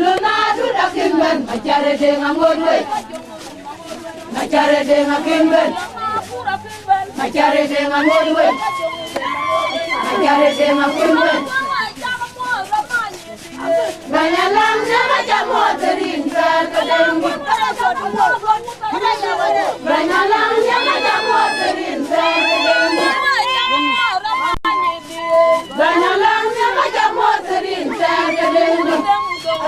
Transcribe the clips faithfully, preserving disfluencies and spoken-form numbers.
Luna du da kin ben, Machar Deŋ aŋot wei. Machar Deŋ akin ben. Machar Deŋ aŋot wei. Machar Deŋ akin ben. Bɛ̈ny Alaŋ Nhial aca muɔ̈th rin thɛɛr ke Deŋ. Bɛ̈ny Alaŋ Nhial aca muɔ̈th rin thɛɛr ke Deŋ. Bɛ̈ny Alaŋ Nhial aca muɔ̈th rin thɛɛr ke Deŋ.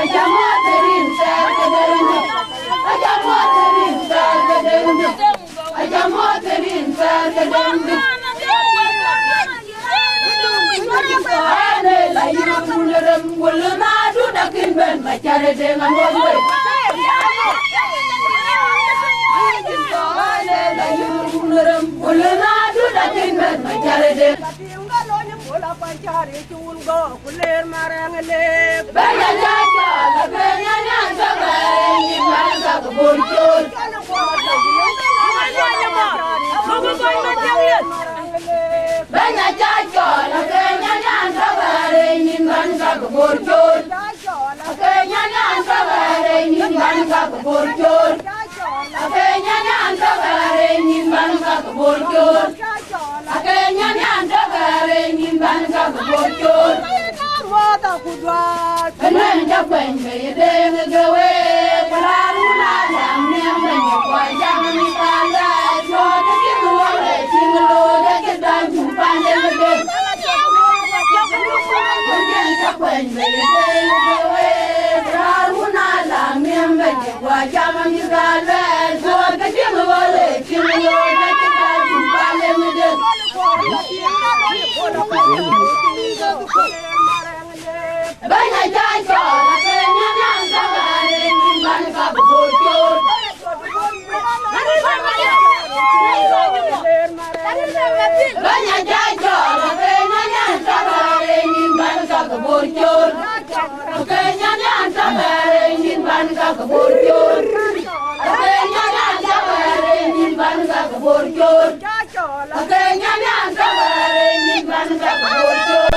Aca muɔ̈th rin thɛɛr ke Deŋ. Aca muɔ̈th rin thɛɛr ke Deŋ. Aca muɔ̈th rin thɛɛr ke Deŋ. Ane la yïn run rem, wël na du da kin ben, Machar Deŋ aŋot wei. Ane la yïn run rem, wël na du da kin ben, Machar Deŋ. Bɛ̈ny Ajax cɔl, Akeny Anyaŋ tɔ̈ bɛ̈ɛ̈r ë nyin bän ka ke Bor col. Bɛ̈ny Ajax cɔl, Akeny Anyaŋ tɔ̈ bɛ̈ɛ̈r ë nyin bän ka ke Bor col. Akeny Anyaŋ tɔ̈ bɛ̈ɛ̈r ë nyin bän ka ke Bor col. Akeny Anyaŋ tɔ̈ bɛ̈ɛ̈r ë nyin bän ka ke Bor col. Akeny Anyaŋ tɔ̈ bɛ̈ɛ̈r ë nyin bän ka ke Bor col. Ënɔn ca kuɛny bei ë Deŋ ë ke week, ku raan wun a jam niɛm bɛ̈ny ë kuɔc jam ë mïth aa lɛɛc, luɔɔi ke cïn wël ë cïn looi, ke cï dac gup paanden ë Deŋ. Ënɔn ca kuɛny bei ë Deŋ ë ke week, ku raan wun a jam niɛm bɛ̈ny ë kuɔc jam ë mïth aa lɛɛc, luɔɔi ke cïn wël ë cïn looi, ke cï dac gup paanden ë Deŋ. Bɛ̈ny Ajax cɔl, Akeny Anyaŋ tɔ̈ bɛ̈ɛ̈r ë nyin bän ka ke Bor col. Bɛ̈ny Ajax cɔl, Akeny Anyaŋ tɔ̈ bɛ̈ɛ̈r ë nyin bän ka ke Bor col. Akeny Anyaŋ tɔ̈ bɛ̈ɛ̈r ë nyin bän ka ke Bor col. Akeny Anyaŋ tɔ̈ bɛ̈ɛ̈r ë nyin bän ka ke Bor col. Akeny Anyaŋ tɔ̈ bɛ̈ɛ̈r ë nyin bän ka ke Bor col.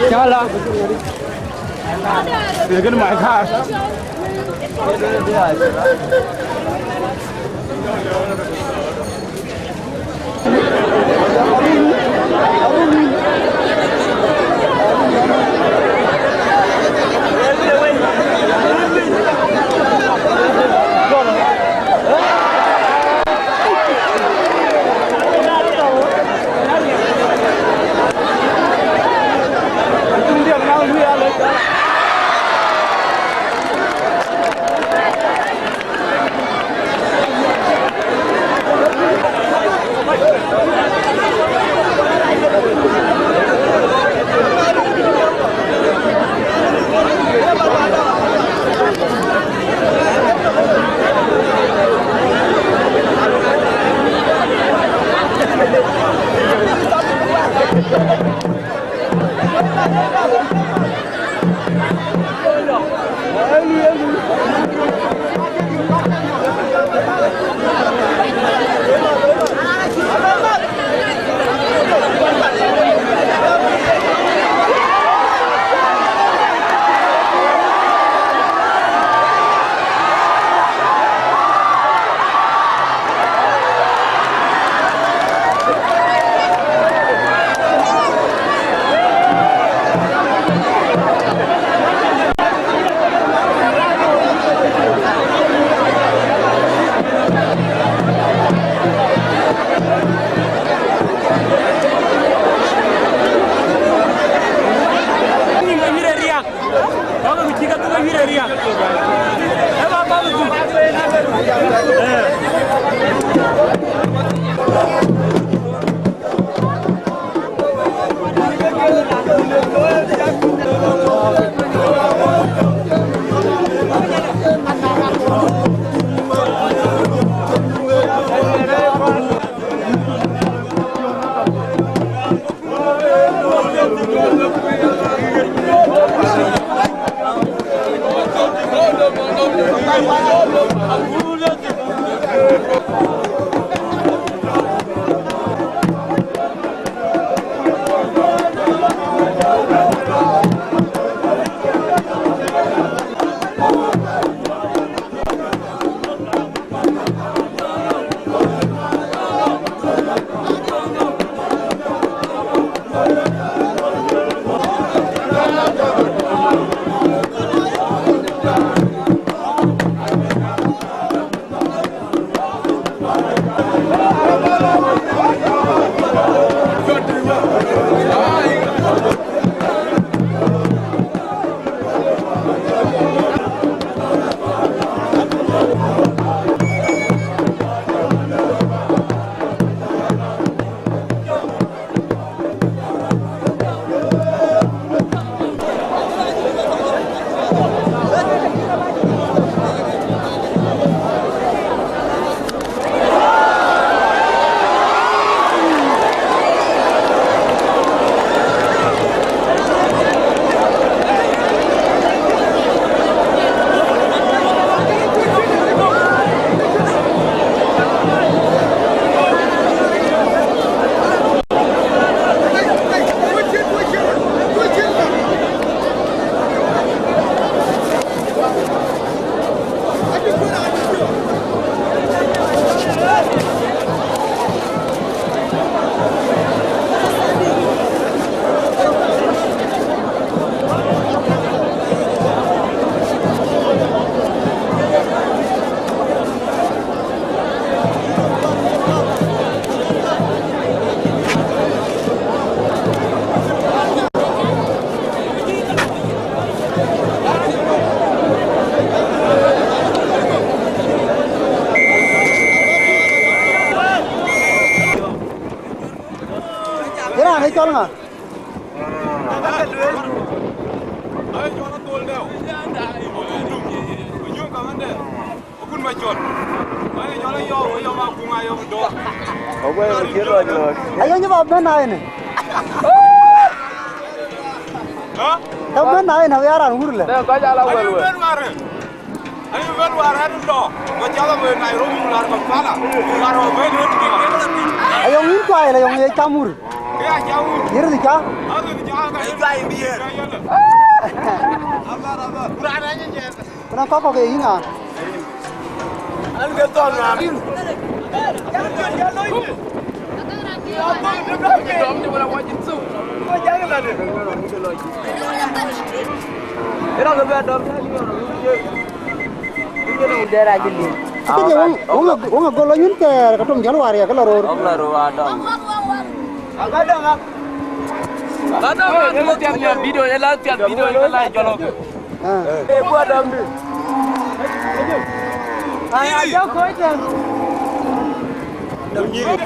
Chala. Look at my car. Cɔl ŋa? Ayɔny ba ben na ene. Hä? Ba ben na ene, ya ran wur le. Ayɔny in kuai le, ayɔny ye camur. Yir di ca. Kuna kɔk kɔk ye yïŋa? Akëc wëŋ, wëŋ, wëŋ agol la yun thɛɛr ka tom jäl war ya ke la roor. Video, ela piath video, ela jolo. Ah.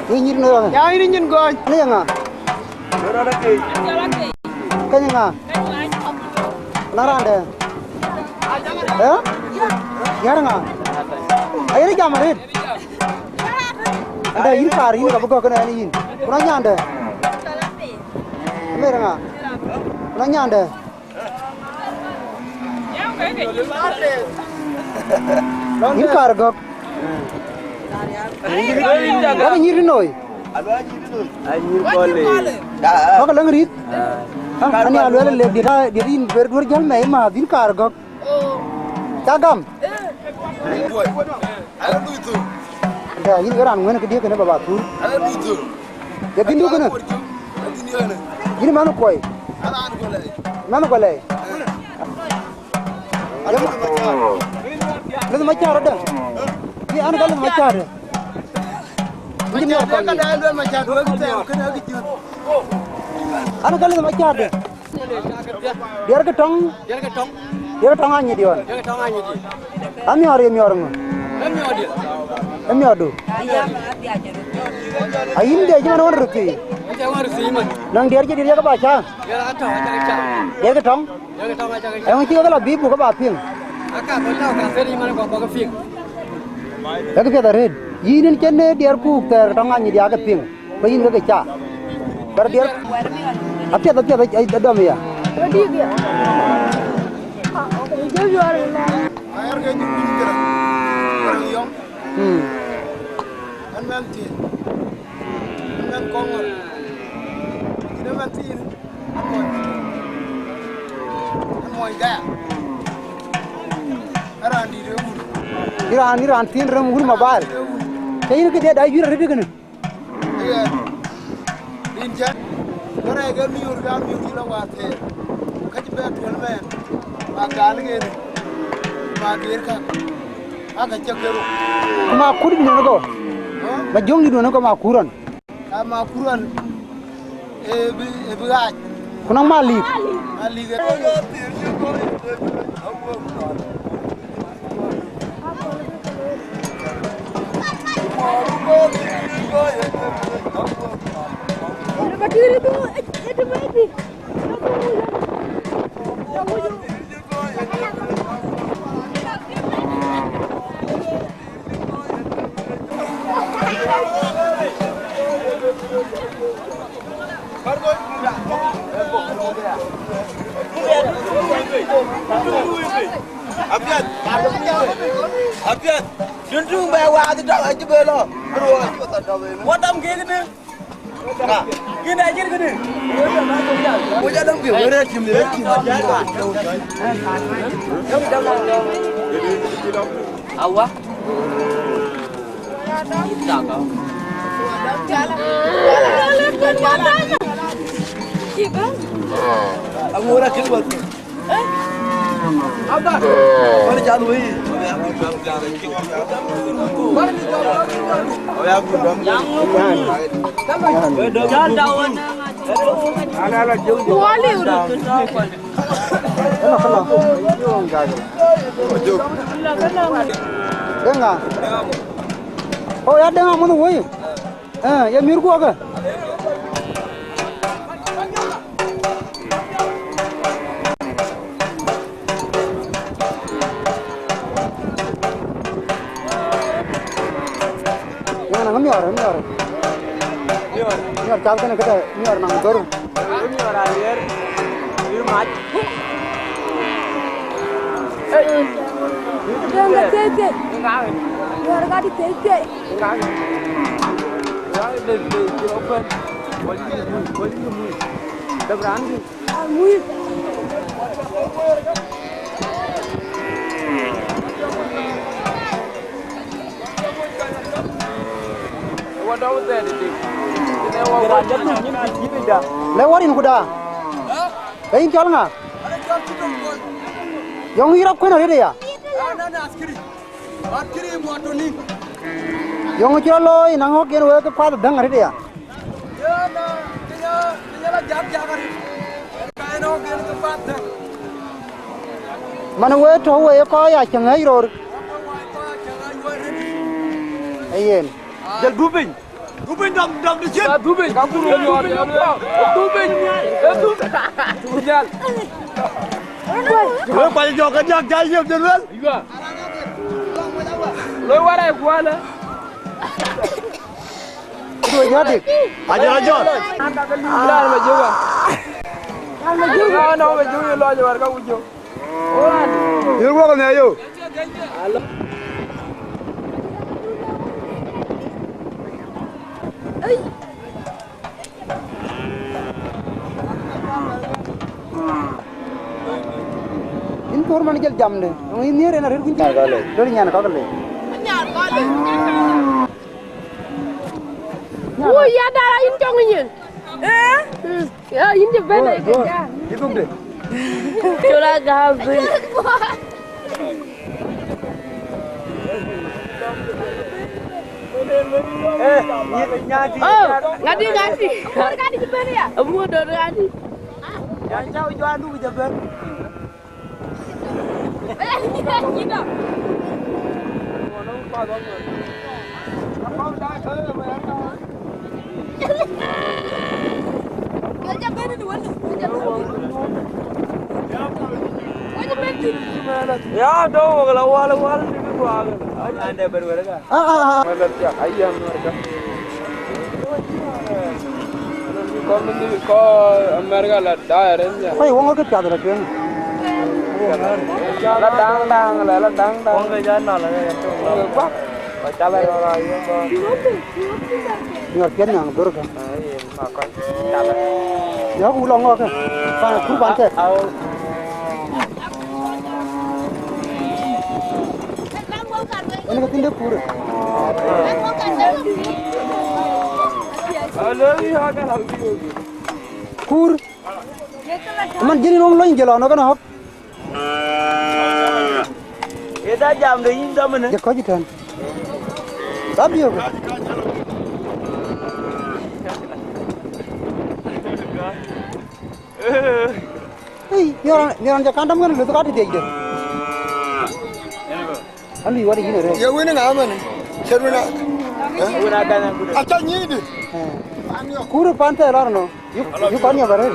Ni nyir no ya. Ya ini nyin gony. Ni ŋa? Keny ŋa? Na rande. Eh? Yar ŋa? Ayere jam rit. Ande yin kar yin ka bugo kana ni yin. Kuna nyande. Mer ŋa? Kuna nyande. Yïn kar gɔ̈k. Gɔ̈k nyïïr tënoi. Gɔ̈k läŋ rïth. Ani aluel lek diet, diet yïn ber duɔ̈r jäl mɛi ma dhïn kar gɔ̈k. Ca gam. Ënda yïn ke raan ŋuɛ̈n këdiɛ̈ kënë baba thur. Ye dhïndu kënë. Yïn mɛnh kuɔi. Mɛnh kuɔi lɛi. Lëth Macar ëdë. Yï an ka Lëth Macar ëdë. Yïn miɔɔr kɔn yïn. An ka Lëth Macar ëdë. Diɛɛr ke tɔŋ. Diɛɛr ke tɔŋ. Diɛɛr ke tɔŋ anyit diɔn. Diɛɛr ke tɔŋ anyit diɔn. Amiɔɔr ye miɔɔr ŋö? Amiɔɔrdu. Ayïn de cï man ɣɔn röt thii. Nɔŋ diɛɛr cï diɛɛr ye ke ba ca. Diɛɛr ke tɔŋ. Eeŋö cï ke la bï buk ke ba piŋ? Ee kë piɛth arëët. Yïn en cïn diɛɛr kuk thɛɛr ke tɔŋ anyit ya ke piŋ. Ku yïn ke ke ca. Bär diɛɛr. Apiɛth, apiɛth, adɔm ya. Ayar ke nyuc piny Garaŋ, Garaŋ yɔŋ. Hmm. An mɛn thiin. An mɛn kɔŋ ŋɔl. Yïn an mɛn thiin. An mɔny. An mɔny Gaya. An raan dït ë wun. Yïn raan, yïn raan thiin rem wun Mabar. Dït ë wun. Ke yïn këde da yïn rëtë kënë. Ëë, rin cä, bä rɛɛc ke miöör, ka miöör cï lɔ wäthɛɛr, ka cï bɛ tuöl mɛɛn, bä gaal keen, bä geer käk, aa ka cä ke rou. Ma kut dït duɔ̈n kɔ. Hä? Ma jöŋ dït duɔ̈n kɔ ma kut rɔn. Ka ma kut rɔn, ee bï, ee bï ɣaac. Ku nɔŋ ma liik. Ma liik. Apiɛth. Apiɛth. Yïn tuŋ bɛ wath tɔ̈ acï bɛ lɔ. Wä dam kek ni. Yïn ɛ jir këdï. Wä jɔ dam kek wä rɛ̈ɛ̈r tim, rɛ̈ɛ̈r tim. Awa. Aŋoot akël wä. Abba. Wä jal wei. Jal da wan. Wali uru. Denga. Oh, ya denga mun woi. Eh, ya mir guɔkä. Miɔɔr, miɔɔr. Miɔɔr, miɔɔr, cath kënë këde, miɔɔr naŋ dhor. Miɔɔr aliɛr, aliɛr mac. Dëŋ ke thieithie. Miɔɔr ka dï thieithie. Dap raan dï. Amuith. Lë wär yïn ku da. Ee yïn cɔl ŋa? Yɔŋ yï rɔt kuën arëët aya. Yɔŋ cï rɔt looi naŋ ɣɔ̈k yen wek ke kuath dhäŋ arëët aya. Man we tɔ̈u we ye kɔc ya cäŋ ɣäc ror. Ee yen. Jël dhuk piny. Dhuk piny dɔm, dɔm di cin. Dhuk piny. Dhuk piny. Dhuk piny. Dhuk piny. Wek kuany jɔk ke diäk ca yiëp jël wël. Loi wär ai kuɔlë. Këdu ë nyɔ̈ɔ̈dik. Ajɔl, ajɔl. Raan ma jök a. Raan ma jök. Raan ma jök ye lɔc wär ka ku jök. Yïn wuɔk në ayo. Yïn thor man jël jamde. Yïn nhiëër en arëët kuny. Nyar kɔ̈k le. Rëër nyar kɔ̈k le. Woi, ya dara yïn cɔŋ nyin. Eh? Mm. Ya yïn de ben ai ke ja. Yï duk de. Cura gabe. Eh, yï nyati. Oh, ngadi ngadi. Ngadi ben ya. Amu do ngadi. Ya chau jo andu je ben. Ya dou wok la wal wal ni ku agel. Ande ber wer ga. Ah, ah, ah. Wala ya ayan wer ga. Ko min ko America la daer en ya. Kɔc wä ŋö ke piath la tueŋ. La daŋ daŋ la la daŋ daŋ. Wä ke ja na la ya to. Ba. Ba cha la ra ya ba. Nyɔr piɛn naŋ dhor kë. Ai, ma ko. Cha la. Ya ku lɔ ŋɔ kë. Pan kur pan tɛ. Au. Ënë ke thïn de kur. Kur. Man jël yïn wöŋ lony jël ɔnɔ kënë ɣɔ̈k. Ë da jam de yïn dhamënë. Jël kɔc ëtɛ̈ɛ̈n. Rap yök. Ei, miɔɔr, miɔɔr jɔ kan dam kën luth ka tï dhiecde. Andu yï wat yïn ërë. Ye wën ŋa mën? Cït wën a, eh? Wën a gäny agut. Aca nyïïdï. Eh. Kur pan thɛɛr lɔr nɔ. Yuk, yuk pan yök arëët.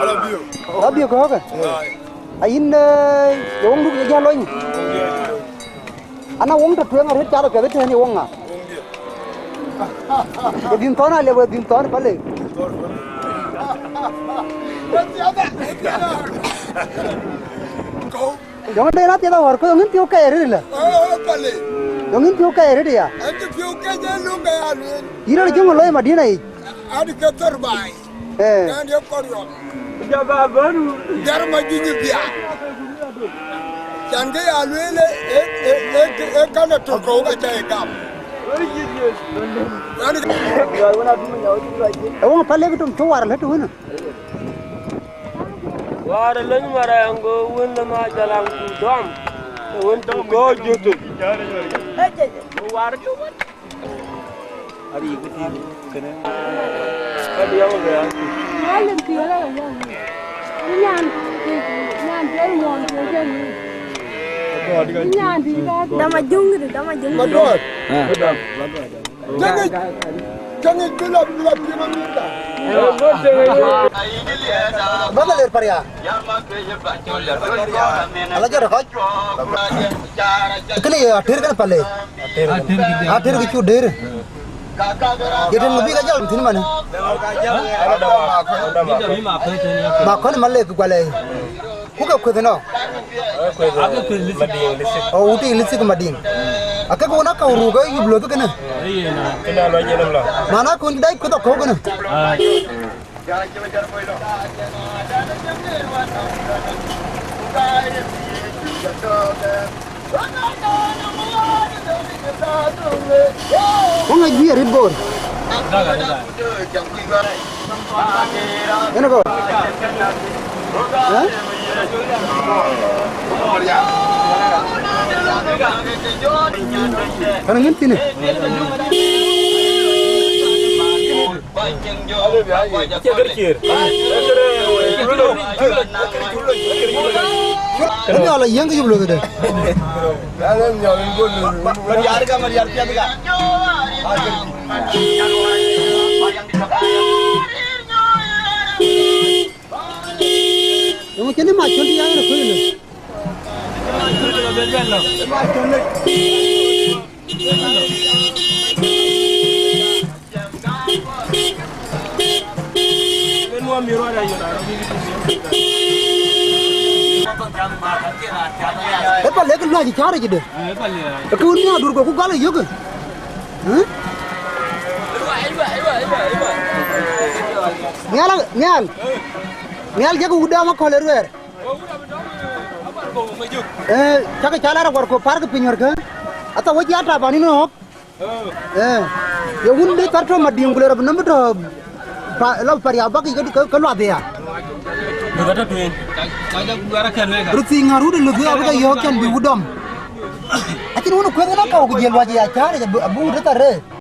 Ala biök. Ala biök kɔ̈kë. Ai. Ayïn, eh, ye wöŋdu ye jäl lony. Ana wöŋ tɔ tueŋ arëët cath apiɛth ëtɛ̈ɛ̈n ye wöŋ ŋa? Ye dhïn thɔn alep, ye dhïn thɔn pale. Yɔŋ den apiɛth awär, ko yɔŋ in piɔ̈u kɛɛr rëër la. Yɔŋ in piɔ̈u kɛɛr rëër ya. Yïn rɔt cï ŋö looi Madina yic? Adï ke thor baai. Eh. Kan ye kɔn yɔn. Jaba banu. Jar ma juju bia. Can ke ya luele, e, e, e, e kan e toko ka cha e gam. Ë wöŋ pale ke tum cï war lë tu wënë. War lëny maraŋ go wën le ma jalaŋ ku dɔm. Wën tu go jutu. War tu wën. Abi yï këtïï kënë. Ka diɛ̈ wok ya. Alim thiëëk ë yɔ̈ɔ̈k. Nyan, nyan, jël muɔɔn, jël jël. Nyan dïït aa. Dama juŋ këdï, dama juŋ këdï. Madɔɔr. Ah. Käŋic, käŋic bï lɔ, bï lɔ piŋ amïïnda. Bäkë ler paria. Ala jɔt kɔc. Kënë ye ater kënë pale. Ater kë cu der. Ye tëŋ bï ka jɔl thïn manë. Ma kɔn ma lek gualɛ. Ku ke kueth nɔ. O wuti lisik Madiŋ. Akek wun akau ruk ke yup loth kënë. Mana kun dai kueth akɔu kënë. Wong a juiir rit bor. Ene ko. Eh? Kana ngin tine. Ënë ala yiëŋ ke yï bï lueth ëdë. Yöŋ cïn ë mac cöl dï ya ɣɛn ë kuëëc lë. Ë pal lek luac cäär ëcï dë. Ë kë wën miäk dur ku gɔl ë yök. Ë? Nhial, nhial. Nhial jëk wut dam akɔl ë ruɛɛr. Ee, cakë ca lar aguar ku parkë piny wärkë. Atha wec ya taban yïn ɣɔ̈k. Ee, ye wun de thar tɔ̈ Madiŋ ku le rɔt bï nɔm bï tɔ̈ pa, la Pariak bäk yic ke, ke, ke luath ya. Röt thii ŋär wut ë luth ya bï ke yɔ̈ɔ̈k cän bï wut dɔm. Acïn wun ë kueth ɣɛn akɔ̈u ku jiël luac ya cäär yic abï, abï wut ë thar rëër.